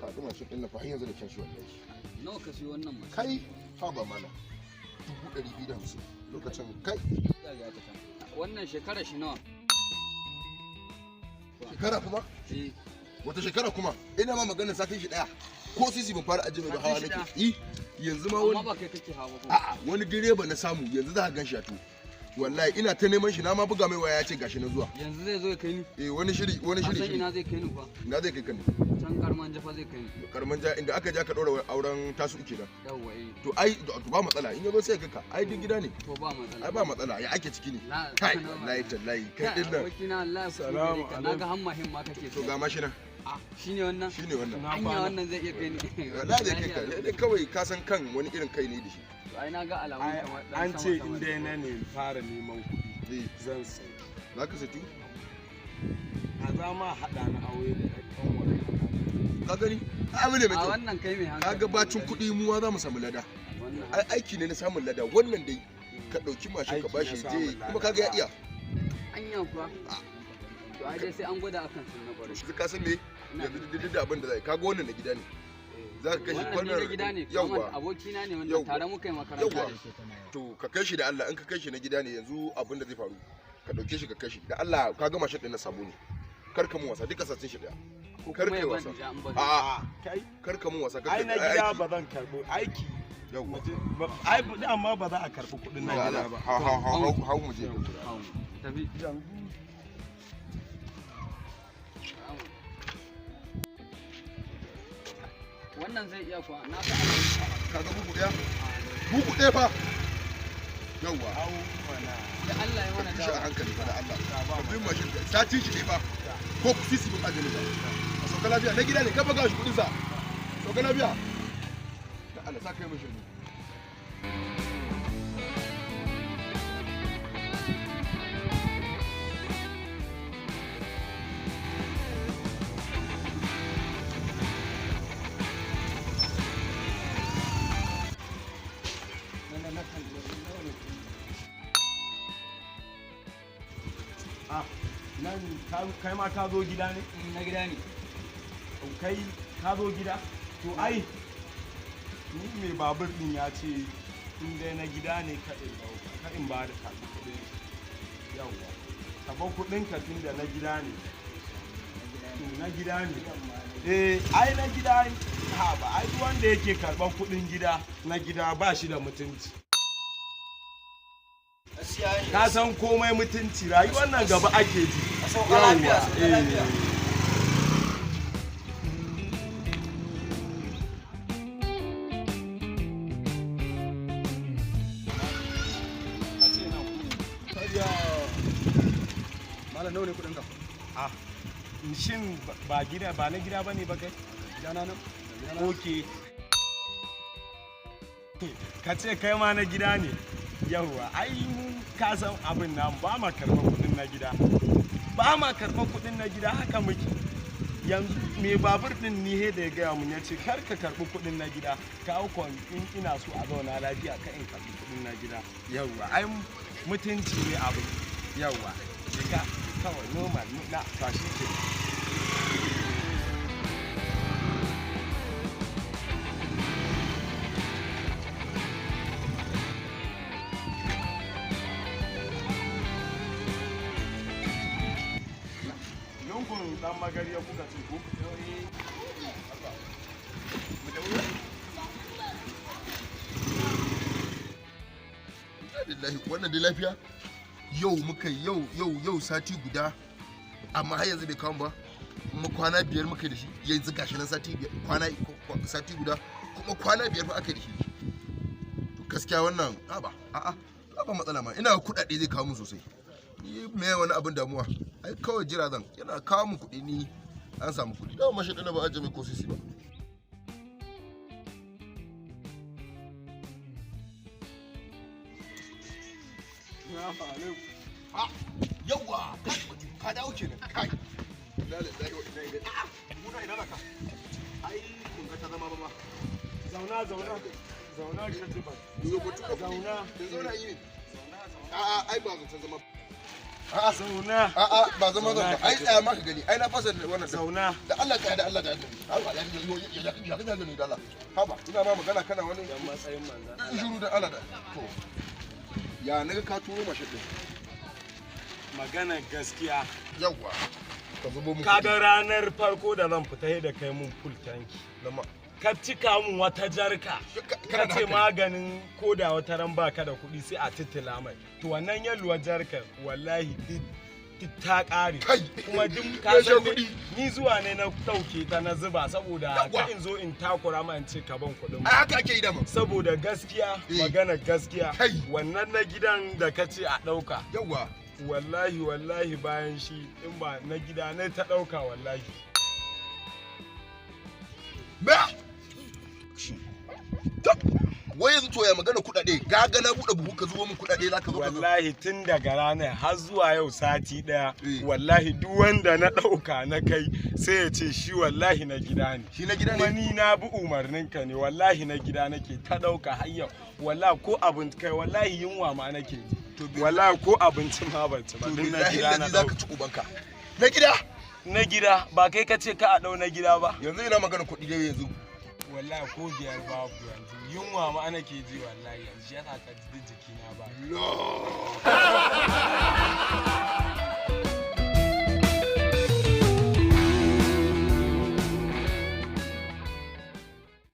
Ka ga mashin din na fa har yanzu da kyan shi wallahi. Nawa ka siyo wannan mashin? Kai ha ba mana 250 lokacin kai. Wannan shekara shi nawa? Shekara kuma? Eh. Wata shekara kuma? Ina ma maganar satin shi daya. Ko sisi ban fara ajiye ba hawa nake. Eh yanzu ma wani amma ba kai kake hawa ba. A'a wani direba na samu yanzu za ka gan shi a to. Wallahi ina ta neman shi na ma buga mai waya ya ce gashi na zuwa. Yanzu zai zo ya kai ni? Eh wani shiri wani shiri. San ina zai kai ni kuwa? Ina zai kai ka ne? Can Karman Jafa zai kai ni. Karman Ja inda aka ja ka ɗora auren tasu uke nan. Yawwa eh. To ai to ba matsala in yazo sai ka ai duk gida ne. To ba matsala. Ai ba matsala ya ake ciki ne. Kai wallahi tallahi kai din nan. Abokina Allah ya Salamu alaikum. Naga hamma himma kake. To ga mashi nan. Ah shine wannan? Shine wannan. Anya wannan zai iya kai ni. Wallahi zai kai ka. Dai kawai ka san kan wani irin kai ne da shi. Ai na ga alamun kamar dan an ce in dai na ne fara neman kuɗi zan sai. Za ka saki? A za ma haɗa na aure da ɗan Ka gani? Abu ne mai kyau. A wannan kai mai hankali. Ka ga bacin kuɗi mu ma za mu samu lada. Ai aiki ne na samun lada wannan dai ka ɗauki mashin ka bashi je kuma kaga ya iya. Anya kuwa. To ai dai sai an gwada akan sun na gwada. Yanzu ka san me? Yanzu duk da abin da zai kaga wannan na gida ne. Za ka kai shi kwanar na gida ne. Yawwa. Abokina ne wannan tare muka yi makaranta da shi. To ka kai shi da Allah in ka kai shi na gida ne yanzu abin da zai faru. Ka ɗauke shi ka kai shi da Allah ka ga mashin ɗin na sabo ne. Kar ka mun wasa duka satin shi ɗaya. Kar ka yi wasa. A'a kai kar ka mun wasa kar ai na gida ba zan karɓo aiki. Yawwa. Ai amma ba za a karɓi kuɗin na gida ba. Hau hau hau hau mu je. Tafi. Wannan zai iya kuwa na ka ga bugu ɗaya? Bugu ɗaya fa. Yawwa. Da Allah ya mana dawo. Shi a hankali fa da Allah. Ka bi mashin satin shi ne fa. Ko sisi bin ajali ba. A sauka lafiya na gida ne ka buga shi kuɗin sa. Sauka lafiya. Da Allah sa kai mashi ne. Ah, nan kai ma ka zo gida ne? Na gida ne. Kai ka zo gida? To ai, ni mai babur din ya ce in dai na gida ne ka in dauka, ka in ba da karɓi kuɗin. Yawwa. Ka bar kuɗin ka tun da na gida ne. Na gida ne. Eh, ai na gida ha ba, ai duk wanda yake karɓar kuɗin gida na gida ba shi da mutunci. Ka san komai mutunci rayuwar nan gaba ake ji. Yawwa. Malam nawa ne kuɗin ka? Ah, shin ba gida ba na gida bane ba kai? Gidana nan. Okay. Ka ce kai ma na gida ne. Yawwa, ai mun ka san abin nan ba ma karɓar kuɗin na gida. Ba ma karɓar kuɗin na gida haka muke. Yanzu mai babur ɗin ni he da ya gaya mun ya ce kar ka karɓi kuɗin na gida. Ka ko in ina so a zauna lafiya ka in karɓi kuɗin na gida. Yawwa, ai mutunci ne abin. Yawwa, ka kawai normal na tashi ke. Lungun dan magariya kuka ce ko? Lillahi wannan dai lafiya yau muka yau yau yau sati guda amma har yanzu bai kawo ba kuma kwana biyar muka da shi yanzu gashi nan sati biyar kwana sati guda kuma kwana biyar fa aka da shi. To gaskiya wannan a a'a ba matsala ma ina kuɗaɗe zai kawo mun sosai. Ni me wani abin damuwa ai kawai jira zan yana kawo mun kuɗi ni an samu kuɗi dama mashi ɗina ba ajiye mai ko sisi ba. Yawwa ka dawo kenan kai. Inna lillahi wa inna ilaihi. A'a muna ina zaka? Ai kun ga ta zama ba ma. Zauna zauna zauna ka ji ba. Yo ko tuka Zauna. Zauna yi ne. A'a ai ba zancen zama. A'a. Zauna. A'a, ba zama zan ba. Zauna ka Ai ji. tsaya ma ka gani. Ai na fasa wannan din. Zauna. Da Allah tsaya, da Allah, da Allah. Ya ya ya ya ya da Allah. Haba, ina ma magana kana wani Dan matsayin manzan. shiru da Allah da. To. Ya naga ka turo mashin din. Maganar gaskiya. Yawwa. Ka zubo mu. Kaga ranar farko da zan fita da kai mun full tanki. Lama. Ka cika mun wata jarka. Kana Ka da ce hankali. maganin ko da wata ran baka da kuɗi sai a titila mai. To wannan yaluwar jarkar wallahi duk ta ƙare. Kai. Kuma duk Ya ka sha san dai, kuɗi. ni zuwa ne na ɗauke ta na zuba saboda Yawwa. ka in zo in takura ma in ce ka ban kuɗin. Ai haka ake yi dama. Saboda gaskiya, Eh. magana gaskiya, Kai. wannan na gidan da ka ce a ɗauka, Yawwa. wallahi wallahi bayan shi in ba na gida na ta ɗauka wallahi. Ba. Tab. Wai yanzu to ya magana kuɗaɗe, gaga na buɗe buhu ka zubo min kuɗaɗe za ka zo ka zo. Wallahi tun daga ranar har zuwa yau sati ɗaya, Eh. wallahi duk wanda na ɗauka na kai sai ya ce shi wallahi na gida ne. Shi na gida Kuma ne. ni na bi umarninka ne, wallahi na gida nake ta ɗauka har yau. Wallahi ko abin kai, wallahi yunwa ma nake ji. To bi- Wallahi ko abinci ma ban ci ba, To duk na billahi gida na lazi za ka ɗauka. ci ubanka. Na gida. Na gida ba kai ka ce ka a ɗau na gida ba. Yanzu ina magana kuɗi dai yanzu. Wallahi ko biyar babu yanzu, yunwa ma nake ji wallahi yanzu, shi yasa ka ji jikina ba. Lo.